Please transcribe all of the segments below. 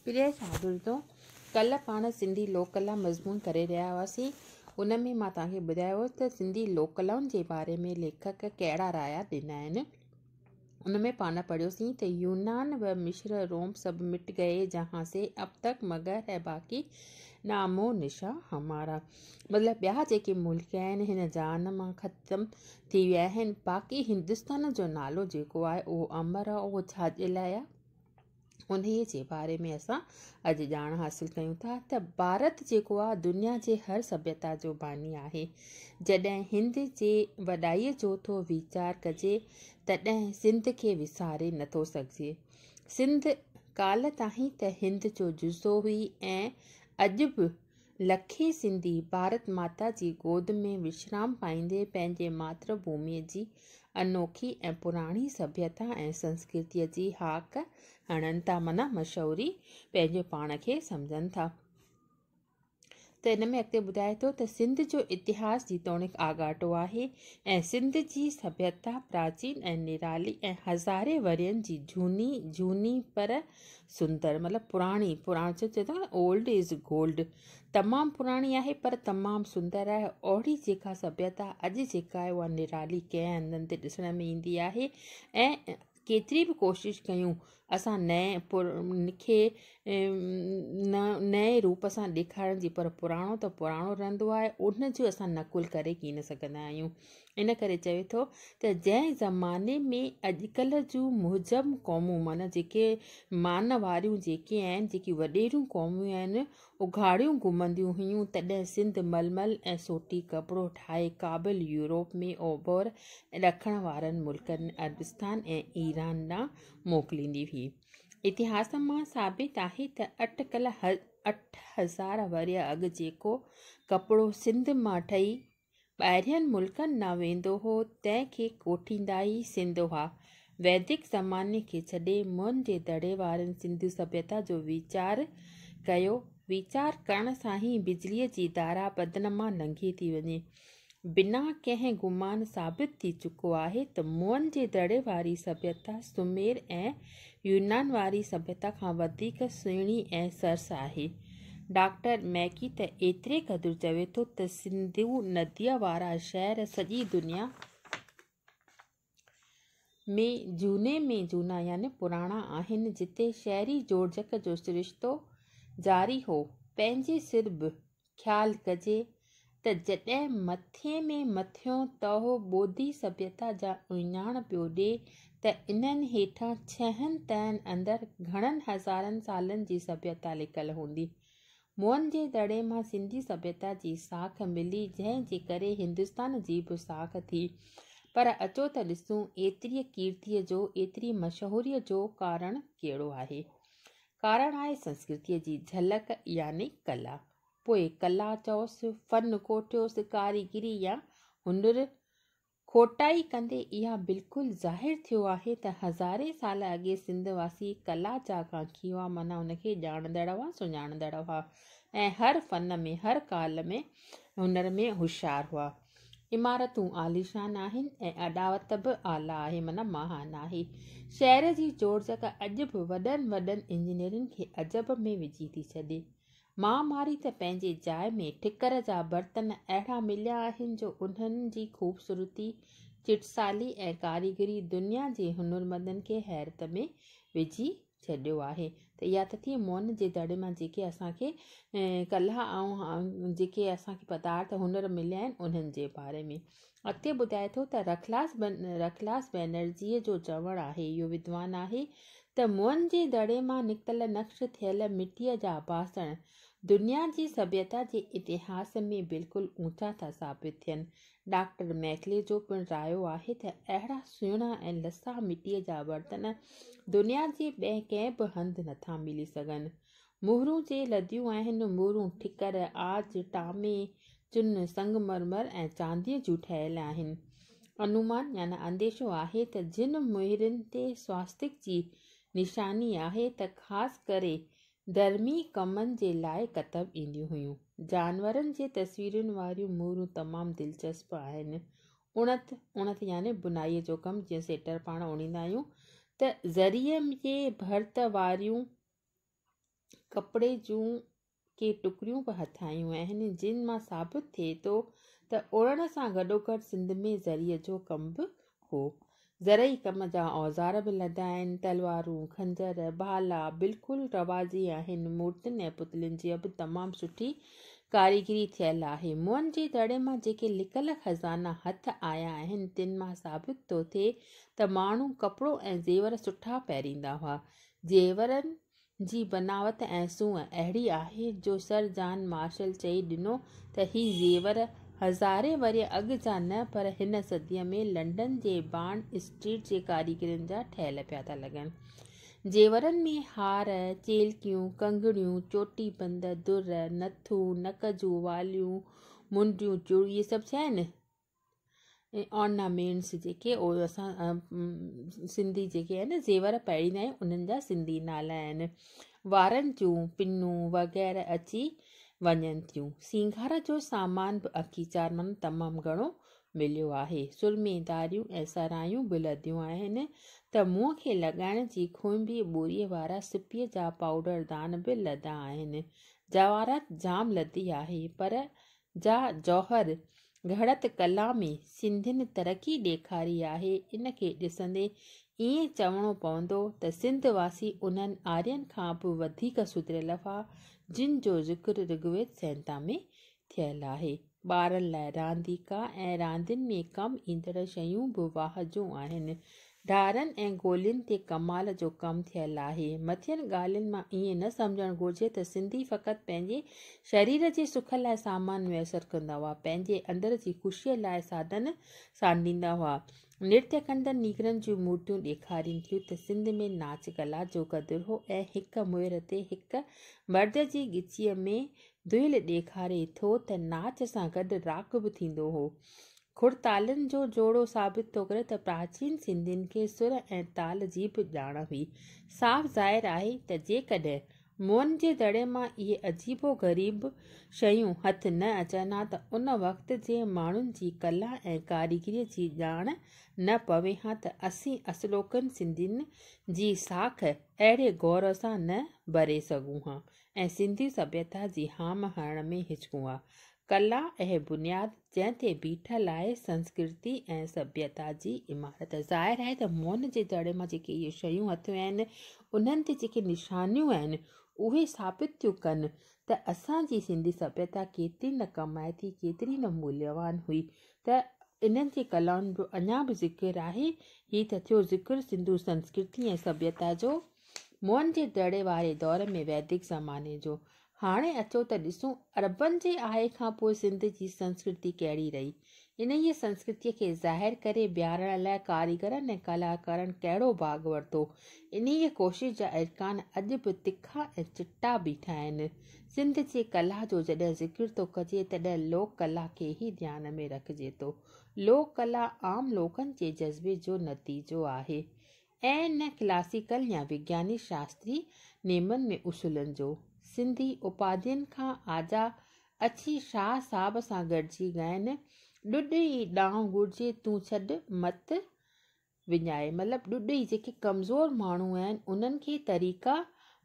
پريا شاگردو، ڪلهه پاڻ سنڌي لوڪ ڪلا مضمون ڪري رهيا هئاسين. ان ۾ مان توهان کي ٻڌايو هو ته سنڌي لوڪ ڪلائن جي باري ۾ ليکڪ ڪهڙا رايا ڏنا آهن. ان ۾ پاڻ پڙهيوسين ته يونان و مصر روم سب مٽ گئي جهان سي اب تڪ مگر هي باقي نام و نشان همارا مطلب ٻيا جيڪي ملڪ آهن هن جهان مان ختم ٿي ويا آهن باقي هندستان جو نالو جيڪو آهي اهو امر آهي اهو ڇا جي لاء آهي انهيء جي باري ۾ اسان اڄ ڄاڻ حاصل ڪيون ٿا ته ڀارت جيڪو آهي دنيا جي هر سڀيتا جو باني آهي. جڏهن هند جي وڏائيء جو ٿو ويچار ڪجي تڏهن سنڌ کي وساري نٿو سگهجي. سنڌ ڪالهه تائين ته هند جو جزو هئي ۽ اڄ به لکين سنڌي ڀارت ماتا جي گود ۾ وشرام پائيندي پنهنجي ماتر ڀوميء جي انوکي ۽ پراڻي سڀيتا ۽ سنسڪرتيء جي هاڪ هڻن ٿا معنيٰ مشهوري پنهنجو پاڻ کي سمجهن ٿا. ته ان ۾ اڳتي ٻڌائي ٿو ته سنڌ جو اتهاس جيتوڻيڪ آڳاٽو آهي ۽ سنڌ جي سڀيتا پراچين ۽ نرالي ۽ هزارين ورهين جي جهوني جهوني پر سندر مطلب پراڻي پراڻي ڇو چئي ٿو نه اولڊ is gold تمام پراڻي آهي پر تمام سندر آهي اهڙي جيڪا سڀيتا اڄ جيڪا آهي اها نرالي ڪنهن هنڌن تي ڏسڻ ۾ ايندي آهي ۽ ڪيتري به ڪوشش ڪيون اسان نئين کي نه نئين روپ سان ڏيکارڻ جي پر پراڻو ته پراڻو رهندو آهي ان جو اسان نقل ڪري ڪين سگهندا آهيون ان ڪري چوي ٿو ته جنهن زماني ۾ اڄڪلهه جون مهذب قومون معنيٰ جيڪي مان واريون جيڪي آهن جيڪي وڏيريون قومون آهن اگهاڙيون گهمنديون هيون تڏهن سنڌ ململ ۽ سوٽي ڪپڙو ٺاهي ڪابل يورپ ۾ اوڀر ۽ ڏکڻ وارن ملڪن عربستان ۽ ايران ڏانهن موڪليندي هئي. اتهاس مان ثابت آهي ته اٽڪل 8000 ورهيه اڳ جيڪو ڪپڙو سنڌ مان ٺهي ٻاهرين ملڪن ڏانهن ويندو هو، تنهن کي ڪوٺيندا ئي سنڌ هئا. ويدڪ زماني کي ڇڏي موهن جي دڙي وارن سنڌو سڀيتا جو ويچار ڪيو. ويچار ڪرڻ سان ئي بجليء جي ڌارا بدن مان لنگهي ٿي وڃي. بنا ڪنهن گمان ثابت ٿي چڪو آهي ته موهن جي دڙي واري سڀيتا سمير ۽ يونان واري سڀيتا کان وڌيڪ سهڻي ۽ سرس آهي. ڊاڪٽر ميڪي ته ايتري قدر چوي ٿو ته سنڌو نديء وارا شهر سڄي دنيا ۾ جهوني ۾ جهونا يعني پراڻا آهن، جتي شهري جوڙجڪ جو سرشتو جاري هو. پنهنجي سر به خيال ڪجي ته جڏهن مٿي ۾ مٿيون تهه ٻوڌي سڀيتا جا اهڃاڻ پيو ڏئي ته انهن هيٺان ڇهن تهن اندر گهڻن هزارن سالن جي سڀيتا لڪل هوندي. موهن جي دڙي مان سنڌي سڀيتا جي ساک ملي جنهن جي ڪري هندستان جي به ساک ٿي. پر اچو ته ڏسون ايتريء ڪيرتيء جو، ايتري مشهوريء جو ڪارڻ ڪهڙو آهي؟ ڪارڻ آهي سنسڪرتيء جي جهلڪ يعني ڪلا. پوء ڪلا چئوس، فن ڪوٺيوس، ڪاريگري يا هنر کوٽائي ڪندي اها بلڪل ظاهر ٿيو آهي ته هزارين سال اڳي سنڌ واسي ڪلا جا ڪانکي هئا معنيٰ ان کي ڄاڻندڙ هئا سڃاڻندڙ هئا ۽ هر فن ۾ هر ڪال ۾ هنر ۾ هوشيار هئا. عمارتون عاليشان آهن ۽ اڏاوت به اعليٰ آهي معنيٰ مهان آهي. شهر جي جوڙجڪ اڄ به وڏن وڏن انجنيئرن کي عجب ۾ وجهي ٿي ڇڏي. مهاماري ته پنهنجي جاء ۾ ٺڪر جا برتن اهڙا مليا آهن جو انهن جي خوبصورتي، چٽسالي ۽ ڪاريگري دنيا جي هنرمندن کي حيرت ۾ وجهي ڇڏيو آهي ته اها ته ٿي موهن جي دڙي مان جيڪي اسان کي ڪلا ۽ جيڪي اسان کي پدارٿ هنر مليا آهن انهن جي باري ۾ اڳتي ٻڌائي ٿو ته رکلاس رکلاس بئنرجيء جو چوڻ آهي، اهو ودوان آهي، ته موئن جي دڙي مان نڪتل نقش ٿيل مٽيء جا باسڻ دنيا جي سڀيتا جي اتهاس ۾ بلڪل اوچا ٿا ثابت ٿين. ڊاڪٽر ميڪلي جو پڻ رايو آهي ته اهڙا سهڻا ۽ لسا مٽيء جا برتن دنيا جي ٻئي ڪنهن به هنڌ نٿا ملي سگهن. مهرون جي لڌيون آهن، مهرون ٺڪر، عاج، ٽامي، چن، سنگ مرمر ۽ چانديء جون ٺهيل آهن. انومان يعني انديشو آهي ته جن مهرن تي سواستڪ جي نشاني آهي ته خاص ڪري ڌرمي ڪمن جي لاء ڪتب اينديون هيون. جانورن جي تصويرن واريون مهرون تمام دلچسپ آهن. اڻت، اڻت يعني بنائيء جو ڪم جيئن سيٽر پاڻ اڻيندا آهيون ته زريء جي ڀرت واريون ڪپڙي جون ڪي ٽڪريون به هٿ آيون آهن، جن مان ثابت ٿئي ٿو ته اوڙڻ سان گڏوگڏ سنڌ ۾ زرعي جو ڪم به هو. زرعي ڪم جا اوزار به لڌا آهن. تلوارون، خنجر، ڀالا بلڪل رواجي آهن. مورتين ۽ پتلين جي به تمام سٺي ڪاريگري ٿيل آهي. موئن جي دڙي مان جيڪي لڪل خزانا هٿ آيا آهن، تن مان ثابت ٿو ٿئي ته ماڻهو ڪپڙو ۽ زيور سٺا پهريندا هئا. زيورن جي بناوت ۽ سونهن اهڙي آهي جو سر جان مارشل چئي ڏنو ته هي زيور هزارين ورهيه اڳ جا نه پر هن صديء ۾ لنڊن جي بانڊ اسٽريٽ جي ڪاريگرن جا ٺهيل پيا ٿا لڳن. زيورن ۾ هار، چيلڪيون، ڪنگڻيون، چوٽي بند، در، نٿون، نڪ جون واليون، منڊيون، چوڙيون اهي سڀ ڇا آهن؟ آرنامينٽس جيڪي اسان سنڌي جيڪي آهن زيور پائيندا آهيون انهن جا سنڌي نالا آهن وارن جون پنون وغيره اچي وڃن ٿيون سينگار جو سامان به اڪيچار مان تمام گهڻو مليو آهي سرمي داريون ۽ سرايون به لڌيون آهن ته منهن کي لڳائڻ جي کونبي ٻوري وارا سپيء جا پائوڊر دان به لڌا آهن جواهرات جام لڌي آهي پر جا جوهر گهڙت ڪلا ۾ سنڌين ترقي ڏيکاري آهي، ان کي ڏسندي ائين چوڻو پوندو ته سنڌ واسي انهن آرين کان به وڌيڪ سڌريل هئا، جن جو ذڪر رگويد سنهتا ۾ ٿيل آهي. ٻارن لاء رانديڪا ۽ راندين ۾ ڪم ايندڙ شيون به واهه جون آهن. ڍارن ۽ گولين تي ڪمال جو ڪم ٿيل آهي. مٿين ڳالهين مان ائين نه سمجهڻ گهرجي ته سنڌي فقط پنهنجي شرير جي سک لاء سامان ميسر ڪندا هئا، پنهنجي اندر جي خوشيء لاء ساڌن سانڍيندا هئا. نرتيه ڪندڙ نيگرن جون مورتيون ڏيکارين ٿيون ته سنڌ ۾ ناچ ڪلا جو قدر هو ۽ هڪ مهر تي هڪ مرد جي ڳچيء ۾ دهل ڏيکاري ٿو ته ناچ سان گڏ راڳ به ٿيندو هو. کڙتالن جو جوڙو ثابت ٿو ڪري ته پراچين سنڌين کي سر ۽ تال جي به ڄاڻ هئي. صاف ظاهر آهي ته جيڪڏهن موئن جي دڙي مان اهي عجيب و غريب شيون هٿ نه اچن ها ته ان وقت جي ماڻهن جي ڪلا ۽ ڪاريگريء جي ڄاڻ نه پوي ها ته اسين اصلوڪن سنڌين جي ساک اهڙي گورو سان نه ڀري سگهون ها ۽ سنڌي سڀيتا جي هام هڻڻ ۾ هچڪون ها. ڪلا اهي بنياد جنهن تي بيٺل آهي سنسڪرتي ۽ سڀيتا جي عمارت. ظاهر آهي ته موهن جي دڙي مان جيڪي اهي شيون هٿ آهن انهن تي جيڪي نشانيون آهن اهي ثابت ٿيون ڪن ته اسان جي سنڌي سڀيتا ڪيتري نه ڪمائتي ڪيتري نه موليوان هئي ته انهن جي ڪلائن جو اڃا به ذڪر آهي. هي ته ٿيو ذڪر سنڌو سنسڪرتي ۽ سڀيتا جو موهن جي دڙي واري دور ۾ ويدڪ زماني جو. هاڻي اچو ته ڏسون عربن جي آئي کان پوء سنڌ جي سنسڪرتي ڪهڙي رهي. انهيء سنسڪرتيء کي ظاهر ڪري بيهارڻ لاء ڪاريگرن ۽ ڪلاڪارن ڪهڙو ڀاڳ ورتو. انهيء ڪوشش جا ارڪان اڄ به تکا ۽ چٽا بيٺا آهن. سنڌ جي ڪلا جو جڏهن ذڪر ٿو ڪجي تڏهن لوڪ ڪلا کي ئي ڌيان ۾ رکجي ٿو. لوڪ ڪلا عام لوڪن جي جذبي جو نتيجو آهي. ۽ نه ڪلاسيڪل يا وگياني شاستري نيمن ۾ اصولن جو. سنڌي اپاڌين کان آجا اچي شاهه صاحب سان گڏجي ڳائن، ڏڏ ئي ڏانء گهرجي تون ڇڏ مت وڃائي مطلب ڏڏ ئي جيڪي ڪمزور ماڻهو آهن انهن کي طريقا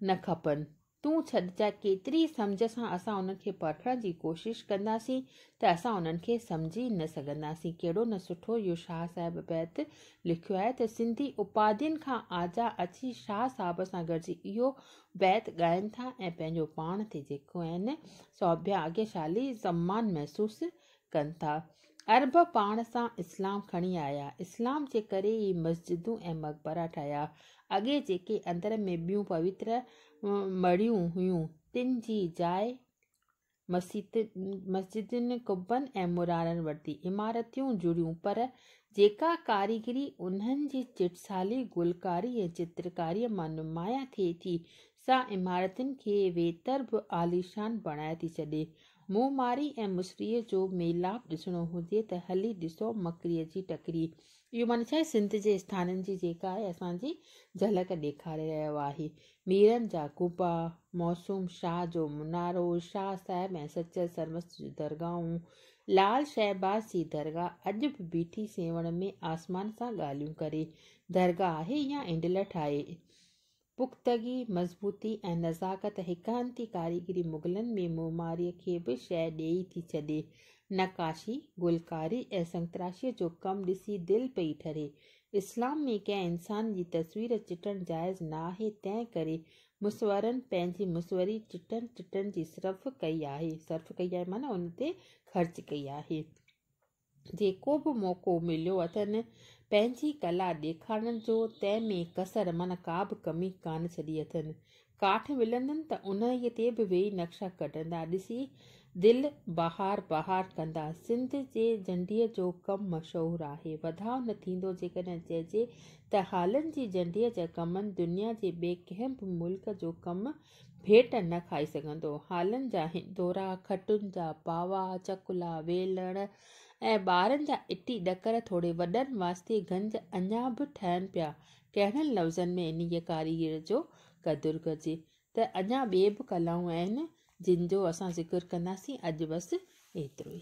نه کپن. تون ڇڏ جا ڪيتري سمجهه سان اسان انهن کي پرکڻ جي ڪوشش ڪنداسين ته اسان انهن کي سمجهي نه سگهنداسين. ڪهڙو نه سٺو اهو شاهه صاحب بيت لکيو آهي ته سنڌي اپاڌين کان آجا اچي شاهه صاحب سان گڏجي اهو بيت ڳائن ٿا ۽ پنهنجو پاڻ تي جيڪو آهن سوڀياگيشالي سمان محسوس ڪن ٿا. عرب پاڻ سان اسلام کڻي آيا. اسلام جي ڪري ئي مسجدون ۽ مقبرا ٺهيا. اڳي جيڪي اندر ۾ ٻيون پوتر مڙهيون هيون، تن جي جاء مسجدن، قبن ۽ مرارن ورتي. عمارتون جڙيون، پر جيڪا ڪاريگري انهن جي چٽسالي، گلڪاري ۽ چترڪاريء مان نمايان ٿئي ٿي، سا عمارتن کي ويتر به عاليشان بڻائي ٿي ڇڏي. منهن ماري ۽ مصريء جو ميلاپ ڏسڻو هجي ته هلي ڏسو مڪريء جي ٽڪري. اهو معنيٰ ڇا آهي؟ سنڌ جي اسٿانن جي جيڪا آهي اسان جي جهلڪ ڏيکاري رهيو آهي. ميرن جا قبا، معصوم شاهه جو منارو، شاهه صاحب ۽ سچل سرمست جون درگاهون، لال شهباز جي درگاهه اڄ به بيٺي سيوهڻ ۾ آسمان سان ڳالهيون ڪري. درگاهه آهي يا انڊلٺ آهي؟ پختگي، مضبوطي ۽ نزاڪت هڪ هنڌ ٿي ڪاريگري مغلن ۾ معماريء کي به شئي ڏيئي ٿي ڇڏي. نقاشي، گلڪاري ۽ سنگتراشيء جو ڪم ڏسي دل پئي ٺري. اسلام ۾ ڪنهن انسان جي تصوير چٽڻ جائز نه آهي، تنهن ڪري مصورن پنهنجي مصوري چٽڻ چٽڻ جي صرف ڪئي آهي، صرف ڪئي آهي معنيٰ ان تي خرچ ڪئي آهي. جيڪو به موقعو مليو اٿن پنهنجي ڪلا ڏيکارڻ جو، تنهن ۾ ڪسر معنيٰ ڪا به ڪمي ڪانه ڇڏي اٿن. ڪاٺ ملندن ته انهيء تي به ويهي نقشا ڪڍندا، ڏسي دل بهار بهار ڪندا. سنڌ جي جنڊيء جو ڪم مشهور آهي. وڌاء نه ٿيندو جيڪڏهن چئجي ته هالن جي جنڊيء جا ڪمن دنيا جي ٻئي ڪنهن به ملڪ جو ڪم ڀيٽ نه کائي سگهندو. هالن جا هندورا، کٽن جا پاوا، چڪلا، ويلڻ ۽ ٻارن جا اٽي ڏڪر توڙي وڏن واسطي گنج اڃا به ٺهن پيا. ڪهڙن لفظن ۾ انهيء ڪاريگر جو قدر ڪجي ته اڃا ٻي به ڪلائون آهن جن جو اسان ذڪر ڪنداسين. اڄ بس ايترو ئي.